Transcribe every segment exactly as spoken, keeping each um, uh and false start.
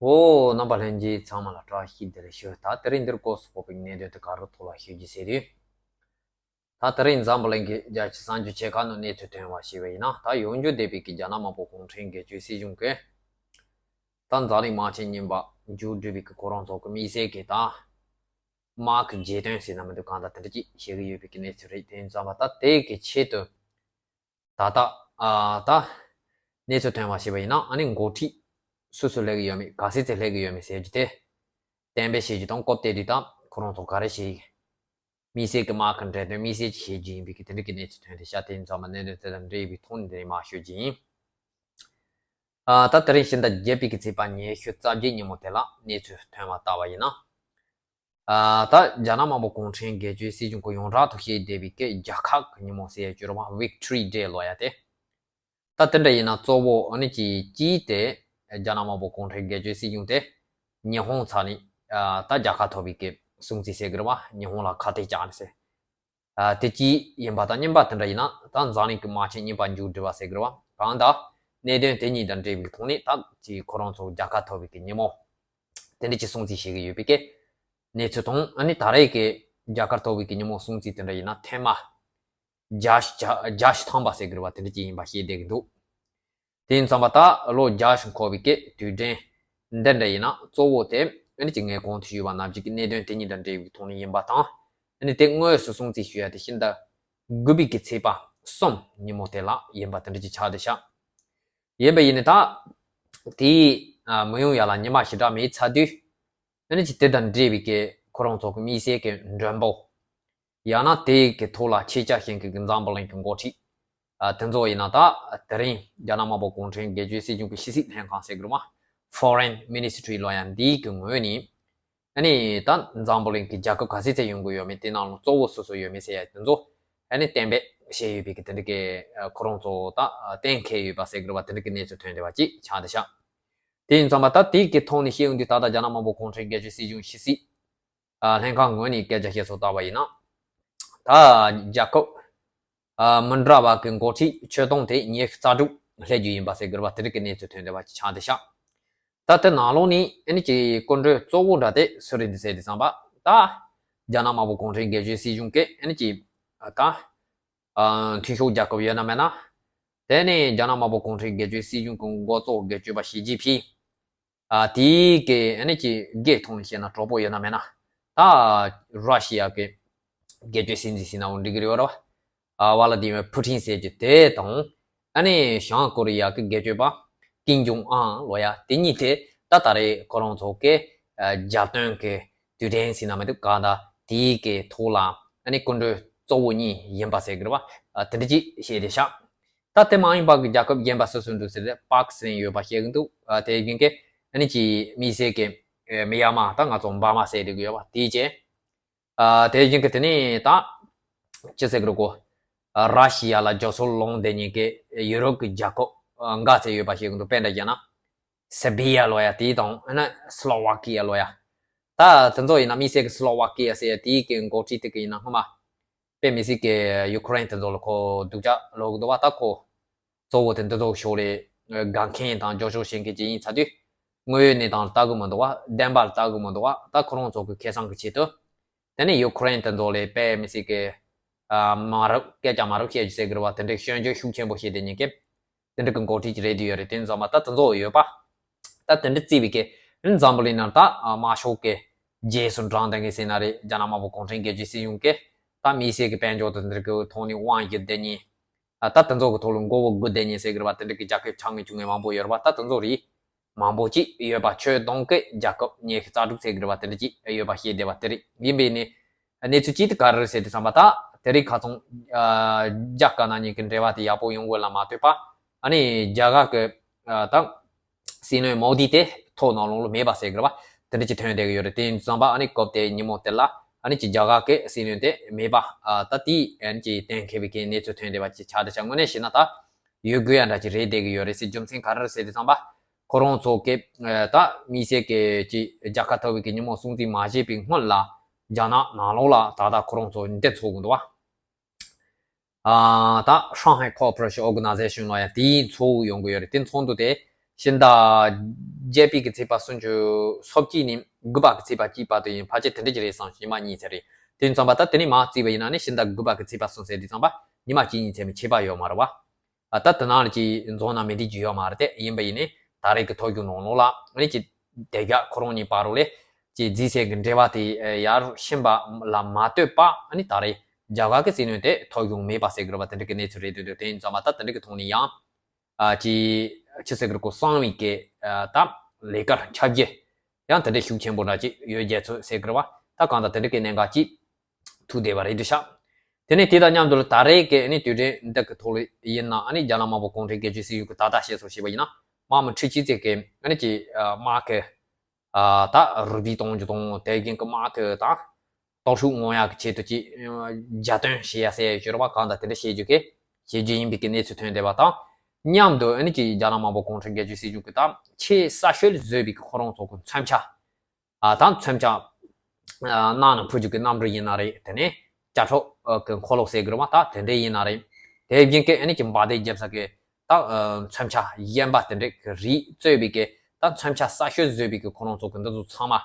འོ། རྣམ་པ་ལྷན་རྒྱས་ཚང་མ་ལ་བཀྲ་ཤིས་བདེ་ལེགས་ཞུ། ད་དེ་རིང་འདིར་སྐོར་སུ་ཕོག་པའི་གནད་དོན་དེ་ག་རུ་ཐོག་ལ་ཞུ་རྒྱུ་ཟེར་དུས། ད་དེ་རིང་འཛམ་བུ་གླིང་གི་རྒྱལ་སྤྱི་གསར་འགྱུར་ཆེ་ཁག་ནང་གནས་ཚུལ་ཐོན་པ་ཞིག་ཡིན་ན། ད་ཡོང་རྒྱུ་བསྡད་པའི་གི་རྒྱ་ནག་དམར་པོ་གུང་ཁྲན་སྒེར་གཅོད་སྲིད་གཞུང་གིས་ད་འཛམ་གླིང་དམག་ཆེན་གཉིས་པ་མཇུག་བསྒྲིལ་བའི་གི་ཁོ་རང་ཚོ་གི་དམིགས་བསལ་གྱི་ད་དམག་གི་རྗེས་མཐུན་ཟེར་ན་མི་འདུག་གང་ལྟར་དེ་འདྲ་ཅིག་བཤད་ཀྱི་ཡོད་པའི་གི་གནས་ཚུལ་རེད། དེ་ཡིན་ཙང་བ་ད་དེ་གི་ཆེད་དུ་ད་ལྟ་ཨ་ད་གནས་ཚུལ་ཐོན་པ་ཞིག་ཡིན་ན། ཨ་ནི་འགོ་ཁྲིད་སུ་སུ་སླེབས་ཀྱི་ཡོད་མེད། ག་ཚོད་ཚོད་སླེབས་ཀྱི་ཡོད་མེད་ཟེར་རྒྱུ་དེ་གཏན་འབེབས་བྱེད་རྒྱུ་དང་། སྐབས་དེ་དུས་ད་ཁོ་རང་ཚོ་ག་རེ་བྱེད་ཀྱི། དམིགས་བསལ་གྱི་དམག་གི་འབྲེལ་དོན་དམིགས་བསལ་གྱི་བྱེད་རྒྱུ་ཡིན་པའི་གི་དེ་འདྲ་གི་གནས་ཚུལ་ཐོན་ཏེ་ཤག་དེ་ཡིན་ཙང་མ་གནད་དོན་དེ་དང་འབྲེལ་བའི་ཐོག་ནས་འདི་ནས་མར་ཞུ་རྒྱུ་ཡིན། ཨ་ད་དེ་རིང་ཕྱི་ཟླ་བརྒྱད་པའི་གི་ཚེས་པ་ཉི་ཤུ་རྩ་བརྒྱད་ཉིན་མོ་དེ་ལ་གནས་ཚུལ་ཐོན་པ་ལྟ་བ་ཡིན་ན། ཨ་ད་རྒྱ་ནག་དམར་པོ་གུང་ཁྲན་སྒེར་གཅོད་སྲིད་གཞུང་གི་ཡོངས་གྲགས་སུ་བཤད་བསྡད་པའི་གི་རྒྱལ་ཁབ་ཀྱི་ཉིན་མོ་ཟེར་ཡ་ཅིག་ཡོད་རེད་བ། Victory Day ལབ་ཡ་དེ། ད་དེ་འདྲ་ཡིན་ན་གཙོ་བོ་ཨ་ནི་ཅིག་གཅིག་དེ་རྒྱ་ནག་དམར་པོ་གུང་ཁྲན་སྒེར་གཅོད་སྲིད་གཞུང་དེ་ཉི་ཧོང་ཚོགས་ནས་ཨ་ད་རྒྱལ་ཁ་ཐོབ་པའི་གི་སྲུང་བརྩི་ཟེར་གི་རེད་བ། ཉི་ཧོང་ལ་ཁ་གཏད་བཅག་ནས་ཟེར། ཨ་དེ་གཅིག་ཡིན་པ་དང་། གཉིས་པ་དེ་འདྲ་ཡིན་ན་ད་འཛམ་གླིང་གི་དམག་ཆེན་གཉིས་པ་མཇུག་བསྒྲིལ་བ་ཟེར་གི་རེད་བ། གང་ལྟར་གནད་དོན་དེ་གཉིས་དང་འབྲེལ་བའི་ཐོག་ནས་ད་ཅིག་ཁོ་རང་ཚོ་རྒྱལ་ཁ་ཐོབ་པའི་གི་ཉིན་མོ་དེ་འདྲ་ཅིག་སྲུང་བརྩི་བྱེད་ཀྱི་ཡོད་པའི་གི་གནས་ཚུལ་དང་། ཨ་ནི་ད་རེས་ཀྱི་རྒྱལ་ཁ་ཐོབ་པའི་གི་ཉིན་མོ་སྲུང་བརྩི་དེ་འདྲ་ཡིན་ན་ཐེངས་མ་བརྒྱ་བརྒྱ་བཞི་ཐམ་པ་ཟེར་གི་རེད་བ། དེ་འདྲ་ཅིག་ཡིན་པ་ཤེས་བསྡད་ཀྱི་འདུག་དེ་ཡིན་ཙང་བ་ད་ལོ་བརྒྱ་ཞིག་འཁོར་བའི་གི་དུས་དྲན་འདི་འདྲ་ཡིན་ན་གཙོ་བོ་དེ་ཨ་ནི་ཅིག་ངས་གོང་དུ་ཞུས་པ་ནང་བཞིན་གྱི་གནད་དོན་དེ་གཉིས་དང་འབྲེལ་བའི་ཐོག་ནས་ཡིན་པ་དང་། ཨ་ནི་དེ་དངོས་སུ་སྲུང་བརྩི་ཞུ་ཡ་དེ་ཕྱི་ཟླ་དགུ་པའི་གི་ཚེས་པ་གསུམ་ཉིན་མོ་དེ་ལ་ཡིན་པ་དེ་འདྲ་ཅིག་ཆགས་བསྡད་ཤག་ཡིན་པ་ཡིན་ནི་ད་དེའི་ཨ་མི་ཡོང་ཡ་ལ་ཉི་མ་ཞེ་དྲག་མེད་ཚར་དུས། ཨ་ནི་ཅིག་དེ་དང་འབྲེལ་བའི་གི་ཁོ་རང་ཚོ་གི་དམིགས་བསལ་གྱི་མགྲོན་པོ། ཡང་ན་དེ་གི་ཐོག་ལ་ཆེད་བཅར་ཞུ་མཁན་གྱི་འཛམ་བུ་གླིང་གི་འགོ་ཁྲིད། ཨ་དེ་ཚོ་ཡིན་ན་ད་དེ་རིང་རྒྱ་ནག་དམར་པོ་གུང་ཁྲན་སྒེར་གཅོད་སྲིད་གཞུང་གི་ཕྱི་སྲིད་ལྷན་ཁང་ཟེར་གི་རེད་བ། Foreign Ministry ལབ་ཡ་འདི་གི་ངོས་ནས། ཨ་ནི་ད་འཛམ་བུ་གླིང་གི་རྒྱལ་ཁབ་ག་ཚོད་ཚོད་ཡོང་གི་ཡོད་མེད། དེ་ནང་ལ་གཙོ་བོ་སུ་སུ་ཡོད་མེད་ཟེར་ཡ་དེ་ཚོ་ཨ་ནི་གཏན་འབེབས་བྱས་ཡོད་པའི་གི་དེ་འདྲ་གི་ཨ་ཁོ་རང་ཚོ་ད་ཨ་གཏན་འཁེལ་ཡོད་པ་ཟེར་གི་རེད་བ། དེ་འདྲ་གི་གནས་ཚུལ་ཐོན་བསྡད་པ་ཅིག་ཆགས་བསྡད་ཤག་དེ་ཡིན་ཙང་བ་ད་དེ་གི་ཐོག་ནས་བཤད་ཡོང་དུས། ད་ལྟ་རྒྱ་ནག་དམར་པོ་གུང་ཁྲན་སྒེར་གཅོད་སྲིད་གཞུང་ཕྱི་སྲིད་ཨ་ལྷན་ཁང་ངོས་ནས་སྐད་ཆ་བཤད་སྲོལ་ལྟ་བ་ཡིན་ན། ད་རྒྱལ་ཁབ་ཨ་མི་འདྲ་བ་གི་འགོ་ཁྲིད་ཆོས་དོན་དེ་ཉི་ཤུ་རྩ་དྲུག་སླེབས་རྒྱུ་ཡིན་པ་ཟེར་གི་རེད་བ། དེ་འདྲ་གི་གནས་ཚུལ་ཐོན་བསྡད་པ་ཅིག་ཆགས་བསྡད་ཤག་ད་དེ་ནང་ལོགས་ནས་ཨ་ནི་ཅིག་སྐུ་མགྲོན་གཙོ་བོ་འདྲ་དེ་སུ་རེད་འདུག་ཟེར་དུས་ཙམ་པ། ད་རྒྱ་ནག་དམར་པོ་གུང་ཁྲན་སྒེར་གཅོད་སྲིད་གཞུང་གི་ཨ་ནི་ཅིག་ཨ་ད་ཨ་མཐུན་ཕྱོགས་རྒྱལ་ཁབ་ཡོད་ན་མེད་ན། དེ་ནས་རྒྱ་ནག་དམར་པོ་གུང་ཁྲན་སྒེར་གཅོད་སྲིད་གཞུང་གི་འགོ་གཙོ་སྒེར་གཅོད་པ་ཞི་ཅིན་ཕིང་། ཨ་དེའི་གི་ཨ་ནི་ཅིག་སྒེར་ཐོག་ནས་བཤད་ན་གྲོགས་པོ་ཡོད་ན་མེད་ན། ད་ར་ཤི་ཡ་གི་སྒེར་གཅོད་སྲིད་འཛིན་ཟེར་ན་འོ་འགྲིག་གི་རེད་བ། ཨ་ཝ་ལ་དི་མིར་ཕུ་ཊིན་ཟེར་རྒྱུ་དེ་དང་། ཨ་ནི་བྱང་ཀོ་རི་ཡ་གི་སྒེར་གཅོད་པ་ཀིམ་ཇོང་ཨན་ལབ་ཡ་དེ་གཉིས་དེ་ད་ད་རེས་ཁོ་རང་ཚོ་གི་ཨ་རྒྱབ་རྟེན་གི་དུས་དྲན་ཟེར་ན་མི་འདུག་གང་ལྟར་དེའི་གི་ཐོག་ལ་ཨ་ནི་སྐུ་མགྲོན་གཙོ་བོ་གཉིས་ཡིན་པ་ཟེར་གི་རེད་བ། ཨ་དེ་འདྲ་ཅིག་བཤད་བསྡད་ཤག་ད་དེ་མ་ཡིན་པ་གི་རྒྱལ་ཁབ་གཞན་པ་སུ་སུ་འདུག་ཟེར་ཏེ་པཱག་སི་ཐན་ཡོད་པ་བཤད་གི་འདུག་ཨ་དེ་བཞིན་གི་ཨ་ནི་ཅིག་དམིགས་བསལ་གི་ཨ་མི་ཡ་མ། ད་ང་ཚོ་འབར་མ་ཟེར་བསྡད་གི་ཡོད་པ་དེའི་རྗེས། ཨ་དེ་བཞིན་གི་དེ་ནས་ད་ཅི་ཟེར་གི་རེད་གོ། ཨ་ར་ཤི་ཡ་ལ་རྒྱབ་སྐྱོར་སློང་བསྡད་མཁན་གི་ཡུ་རོབ་གི་རྒྱལ་ཁབ་ཨ་འགའ་ཚོ་ཡོད་པ་བཤད་གི་འདུག་དཔེ་འདྲ་བཞག་ན། སེར་བྷི་ཡ་ལབ་ཡ་དེ་དང་། ཨ་ནི་སི་ལོ་ཝ་ཀི་ཡ་ལབ་ཡ། ད་དེ་ཚོ་ཡིན་ན་དམིགས་བསལ་གི་སི་ལོ་ཝ་ཀི་ཡ་ཟེར་ཡ་དེའི་གི་འགོ་ཁྲིད་དེ་གི་ཡིན་ན་སྔོན་མ་དཔེ་མི་སྲིད་གི་ཡུ་ཁུ་རེན་དེ་ཚོ་ལ་ཁོ་སྡུག་ཅག་ལོག་གི་འདུག་བ། ད་ཁོ་གཙོ་བོ་དེ་འདི་ཚོ་ཕྱོགས་ལས་དགའ་མཁན་དང་རྒྱབ་སྐྱོར་བྱེད་མཁན་ཅིག་ཡིན་ཚར་དུས། དངོས་ཡོད་གནས་སྟངས་ལ་ལྟ་གི་མི་འདུག་བ། བདེན་པ་ལ་ལྟ་གི་མི་འདུག་བ། ད་ཁོ་རང་ཚོ་གི་ཁེ་བཟང་གི་ཆེད་དུ། དེ་ནས་ཡུ་ཁུ་རེན་དེ་ཚོ་ལ་དཔེ་མི་སྲིད་གི་ཨ་མ་རབས་སྐད་ཆ་མ་རབས་བཤད་རྒྱུ་ཟེར་གི་རེད་བ། དེ་འདྲའི་སྐྱོན་བརྗོད་ཤུགས་ཆེན་པོ་བྱས་ཏེ་ཉིན་སྐབས་དེ་འདྲ་གི་འགོ་ཁྲིད་ཅིག་རེད་དུ་ཡོད་རེད། དེ་ཚང་མ་ད་དེ་ཚོ་ཡོད་པ། ད་དེ་འདྲ་བརྩིས་པའི་གི་འཛམ་བུ་གླིང་ནང་ད་དམར་ཤོག་གི་རྗེས་སུ་འབྲང་བསྡད་མཁན་ཟེར་ན་རེད། རྒྱ་ནག་དམར་པོ་གུང་ཁྲན་སྒེར་གཅོད་སྲིད་གཞུང་གི་ད་དམིགས་བསལ་གི་དཔལ་འབྱོར་དང་འདི་གི་ཐོག་ནས་དབང་བསྒྱུར་བསྡད་མཁན། ཨ་ད་དེ་ཚོ་གི་ཐོག་ལ་མགོ་བོ་སྒུར་བསྡད་མཁན་ཟེར་གི་རེད་བ། དེ་འདྲ་གི་རྒྱལ་ཁབ་ཆ་ངེས་ཆུང་ངེས་མང་པོ་ཡོད་རེད་བ། ད་དེ་ཚོ་རིགས་མང་པོ་ཅིག་ཡོད་པ། ཆོས་དོན་གི་རྒྱལ་ཁབ་ཉི་ཤུ་རྩ་དྲུག་ཟེར་གི་རེད་བ། དེ་འདྲ་ཅིག་ཡོད་པ་ཤེས་བསྡད་པ་དེ་རེད། ཡིན་པས་ནི་གནས་ཚུལ་གཅིག་དེ་ག་རེ་རེད་ཟེར་དུས་ཙམ་པ། ད་དེ་རིང་ཁ་སང་ཨ་རྒྱ་དཀར་ནག་གཉིས་ཀྱི་འབྲེལ་བ་དེ་ཡག་པོ་ཡོང་དགོས་ལ་མ་ལྟོས་པ། ཨ་ནི་རྒྱ་གར་གི་ཨ་ད་སྲིད་བློན་མོ་དི་དེ་ཐོག་ནང་ལོགས་ལ་མེད་པ་ཟེར་གི་རེད་བ། དེ་འདྲ་ཅིག་ཐོན་བསྡད་གི་ཡོད་རེད། དེ་ཡིན་དུས་ཙམ་པ་ཨ་ནི་སྐབས་དེ་ཉིན་མོ་དེ་ལ་ཨ་ནི་ཅིག་རྒྱ་གར་གི་སྲིད་བློན་དེ་མེད་པ། ཨ་ད་དེ་ཨ་ནི་ཅིག་གཏན་འཁེལ་བའི་གི་གནས་ཚུལ་ཐོན་བསྡད་པ་ཅིག་ཆགས་བསྡད་ཤག་དངོས་གནས་བཤད་ན་ད་ཡོད་དགོས་ཡ་འདྲ་ཅིག་རེད་བསྡད་གི་ཡོད་རེད་ཟེར། རྒྱུ་མཚན་ག་རེ་རེད་ཟེར་དུས་ཙམ་པ། ཁོ་རང་ཚོ་གི་ཨ་ད་དམིགས་བསལ་གི་ཅིག་རྒྱལ་ཁ་ཐོབ་པའི་གི་ཉིན་མོ་སྲུང་བརྩི་མ་བྱས་པའི་སྔོན་ལ་རྒྱ་ནག་ནང་ལོགས་ལ་ད་ལྟ་ཁོ་རང་ཚོ་འདི་ཚོགས་གི་འདུག་བ། ཨ་ད་Shanghai Cooperation Organization ལབ་ཡ་དེའི་ཚོགས་ཡོང་གི་ཡོད་རེད། དེ་ཚོགས་འདུ་དེ་ཕྱི་ཟླ་ བརྒྱད་པའི་གི་ཚེས་པ་སུམ་ཅུ་སོ་གཅིག་ནས་དགུ་པ་གི་ཚེས་པ་གཅིག་བར་དུ་ཡིན། ཕལ་ཆེར་དེ་འདྲ་ཅིག་རེད་བསམ། ཉི་མ་གཉིས་ཚེ་རེད། དེ་ཙམ་པ་ད་དེ་ནས་མར་བརྩིས་པ་ཡིན་ན་ནི་ཕྱི་ཟླ་དགུ་པ་གི་ཚེས་པ་སུམ་ཚེ་དེ་ཙམ་པ་ཉི་མ་གཅིག་གཉིས་ཚེ་མ་ཁྱད་པར་ཡོད་མ་རེད་བ། ཨ་ད་དེ་ནང་ལ་ཅིག་འཛོམས་ན་མི་འགྲིག་རྒྱུ་ཡོད་མ་རེད་དེ། ཡིན་པ་ཡིན་ནི་ད་རེས་ཀྱི་ཐོ་རྒྱུགས་ནང་ལོགས་ལ་ཨ་ནི་ཅིག་དེ་རྒྱ་ཁོ་རང་གཉིས་བར་རུ་ལས་ཅིག་རྫིས་སའི་གི་འབྲེལ་བ་དེ་ཡར་ཕྱིན་པ་ལ་མ་ལྟོས་པ་ཨ་ནི་ད་རེས་རྒྱ་གར་གྱི་སྲིད་བློན་དེ་ཐོ་རྒྱུགས་མེད་པ་ཟེར་གི་རེད་བ། དེ་འདྲ་གི་གནས་ཚུལ་རེད་འདུག་དེ་ཡིན་ཙང་མ་ད་དེ་འདྲ་གི་ཐོག་ནས་ཡང་ཨ་ཅིག་ཆི་ཟེར་གི་རེད་གོ། གསང་བའི་གི་ཨ་ད་ལས་ཀར་ཁྱབ་རྒྱ་ཡང་དེ་འདྲ་ཤུགས་ཆེན་པོ་འདྲ་ཅིག་ཡོད་རྒྱུ་ཚོད་ཟེར་གི་རེད་བ། ད་གང་ལྟར་དེ་འདྲ་གི་གནད་འགག་ཅིག་ཐུག་བསྡད་པ་རེད་འདུག་ཤག་དེ་ནས་དེ་དང་མཉམ་དུ་ལ་ད་རེས་ཀྱི་ཨ་ནི་དུས་དྲན་འདི་གི་ཐོག་ལ་ཡིན་ན་ཨ་ནི་རྒྱ་ནག་དམར་པོ་གུང་ཁྲན་སྒེར་གཅོད་སྲིད་གཞུང་གི་ད་ལྟ་བཤད་སྲོལ་བྱས་པ་ཡིན་ན་དམག་མི་ཁྲི་གཅིག་ཙམ་གྱི་ཨ་ནི་ཅིག་དམག་གི་ཨ་ད་རུ་སྦིས་གཏོང་རྒྱུ་དང་། དེ་བཞིན་གྱི་དམག་གི་ད་སྟོབས་ཤུགས་སྔོག་ཡག་གི་ཆེད་དུ་ཅིག་རྒྱབ་རྟེན་བྱེད་ཡ་ཟེར་ཡ་ཡོད་རེད་བ། གང་ལྟར་དེ་འདྲ་བྱེད་རྒྱུ་གི་བྱེད་རྒྱུ་ཡིན་པའི་གི་གནས་ཚུལ་ཐོན་བསྡད་པ་དང་མཉམ་དུ་ཨ་ནི་ཅིག་རྒྱ་ནག་དམར་པོ་གུང་ཁྲན་སྒེར་གཅོད་སྲིད་གཞུང་གི་ད་ཆེས་གསར་ཤོས་བཟོས་པའི་གི་ཁོ་རང་ཚོ་གི་མཚོན་ཆ། ཨ་ད་མཚོན་ཆ་ཨ་གནང་ནས་ཕུལ་རྒྱུ་གི་གནམ་གྲུ་ཡིན་ན་རེད། དེ་ནས་ལྕགས་ཁྲོག་གི་འཁོར་ལོ་ཟེར་གི་རེད་བ། ད་དེ་འདྲ་ཡིན་ན་རེད། དེ་བཞིན་གི་ཨ་ནི་ཅིག་འབར་མདེལ་རྒྱབ་ས་གི་ད་ཨ་མཚོན་ཆ་གཞན་པ་དེ་འདྲ་གི་རིགས་གཙོས་པའི་གི་ད་མཚོན་ཆ་གསར་ཤོས་བཟོས་པའི་གི་ཁོ་རང་ཚོ་གི་འདི་ཚོ་ཚང་མ་ཨ་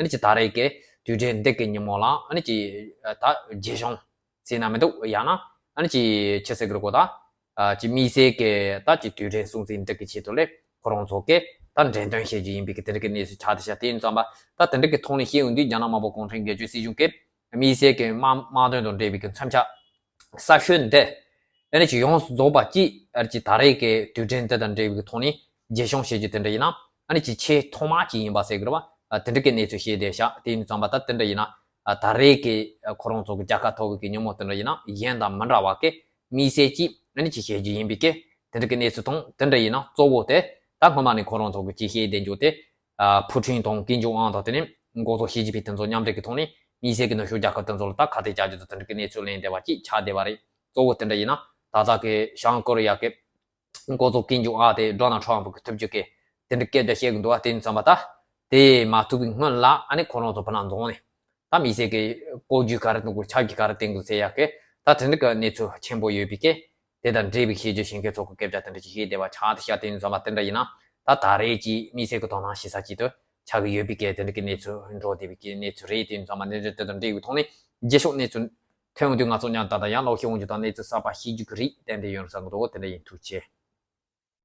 ནི་ཅིག་ད་རེས་གི་དུས་དྲན་འདི་གི་ཉིན་མོ་ལ་ཨ་ནི་ཅིག་ད་རྒྱས་གཞུང་ཟེར་ན་མི་འདུག་ཡང་ན་ཨ་ནི་ཅིག་ཆི་ཟེར་གི་རེད་གོ། ད་ཨ་ཅིག་དམིགས་བསལ་གྱི་ད་ཅིག་དུས་དྲན་སྲུང་བརྩི་འདི་གི་ཆེད་དུ་ལས་ཁོ་རང་ཚོ་གིས་ད་འགྲེམས་སྟོན་བྱེད་རྒྱུ་ཡིན་པའི་གི་དེ་འདྲ་གི་གནས་ཚུལ་ཆགས་བསྡད་ཤག་དེ་ཡིན་ཙང་པ་ད་དེ་འདྲ་གི་ཐོག་ནས་བཤད་ཡོང་དུས་རྒྱ་ནག་དམར་པོ་གུང་ཁྲན་སྒེར་གཅོད་སྲིད་གཞུང་གིས་དམིགས་བསལ་གྱི་དམག་དམག་དོན་དང་འབྲེལ་བའི་གི་མཚོན་ཆ་གསར་ཤོས་འདི་ཨ་ནི་ཅིག་ཡོངས་སུ་རྫོགས་པ་ཅིག་ཨ་ནི་ཅིག་ད་རེས་ཀྱི་དུས་དྲན་འདི་དང་འབྲེལ་བའི་གི་ཐོག་ནས་རྒྱས་གཞུང་བྱེད་རྒྱུ་དེ་འདྲ་ཡིན་ན་ཨ་ནི་ཅིག་ཆེས་ཐོག་མ་ཅིག་ཡིན་པ་ཟེར་གི་རེད་བ། ཨ་དེ་འདྲ་གི་གནས་ཚུལ་བཤད་བསྡད་ཤག་དེ་ཡིན་ཙང་པ་ད་དེ་འདྲ་ཡིན་ན་ཨ་ད་རེས་ཀྱི་ཨ་ཁོ་རང་ཚོ་གི་རྒྱལ་ཁ་ཐོབ་པའི་གི་ཉིན་མོ་དེ་འདྲ་ཡིན་ན་གཞན་དང་མི་འདྲ་བ་གི་དམིགས་བསལ་གྱིས་ཨ་ནི་ཅིག་བཤད་རྒྱུ་ཡིན་པའི་གི་དེ་འདྲ་གི་གནས་ཚུལ་དང་། དེ་འདྲ་ཡིན་ན་གཙོ་བོ་དེ་ད་སྔོན་མ་ནས་ཁོ་རང་ཚོ་གི་ཅིག་བཤད་བསྡད་རྒྱུ་དེ་ཨ་ཕུའུ་ཁྲིན་དང་ཀིམ་ཇོང་ཨན་དང་དེ་ནས་འགོ་གཙོ་ཞི་ཅིན་ཕིང་དེ་ཚོ་མཉམ་འབྲེལ་གི་ཐོག་ནས་དམིགས་བསལ་གི་ནུབ་ཕྱོགས་རྒྱལ་ཁབ་དེ་ཚོ་ལ་ད་ཁ་གཏད་བཅག་རྒྱུ་དང་དེ་འདྲ་གི་གནས་ཚུལ་ལེན་བསྡད་པ་ཅིག་ཆགས་བསྡད་པ་རེད། གཙོ་བོ་དེ་འདྲ་ཡིན་ན་ད་ལྟ་གི་བྱང་ཀོ་རི་ཡ་གི་འགོ་གཙོ་ཀིམ་ཇོང་ཨན་དེ་ཌོ་ནལ་ཊམ་ཕུ་གི་ཐུག་རྒྱུ་གི་དེ་འདྲ་སྐད་ཆ་བཤད་གི་འདུག་བ། དེ་ཡིན་ཙང་པ་ད་དེ་མ་ཐུག་པའི་སྔོན་ལ་ཨ་ནི་ཁོ་རང་ཚོ་བུ་ན་འཛོམས་ནས་ད་དམིགས་བསལ་གི་བཀོད་ཇུས་ག་རེ་གཏོང་དགོས། ཆབ་ཀྱི་ག་རེ་བསྟན་དགོས་ཟེར་ཡག་གི་ད་དེ་འདྲ་གི་གནས་ཚུལ་ཆེན་པོ་ཡོད་པའི་གི་དེ་དང་འབྲེལ་བའི་བཤད་རྒྱུ་བྱེད་མཁན་ཚོ་གི་སྐད་ཆ་དེ་འདྲ་ཅིག་བཤད་བསྡད་པ་ཆགས་བསྡད་ཤག་དེ་ཡིན་ཙང་པ་དེ་འདྲ་ཡིན་ན་ད་ད་རེས་ཀྱི་དམིགས་བསལ་གི་དོ་སྣང་བྱེད་ས་ཅིག་ཏུ་ཆགས་ཀྱི་ཡོད་པའི་གི་དེ་འདྲ་གི་གནས་ཚུལ་འགྲོ་བསྡད་པའི་གི་གནས་ཚུལ་རེད། དེ་ཡིན་ཙང་པ་གནས་ཚུལ་དེ་དང་འབྲེལ་བའི་ཐོག་ནས་རྗེས་ཕྱོགས་གནས་ཚུལ་ཐོན་འོང་དུས་ང་ཚོ་མཉམ་དུ་ད་ལྟ་ཡང་ལོག་ཤེས་འོང་རྒྱུ་དང་གནས་ཚུལ་གསར་པ་ཤེས་རྒྱུ་གི་རེད། ཏན་ཏན་ཡོད་རེད་བསམ་གི་འདུག་དེ་འདྲ་ཡིན། ཐུགས་རྗེ་ཆེ།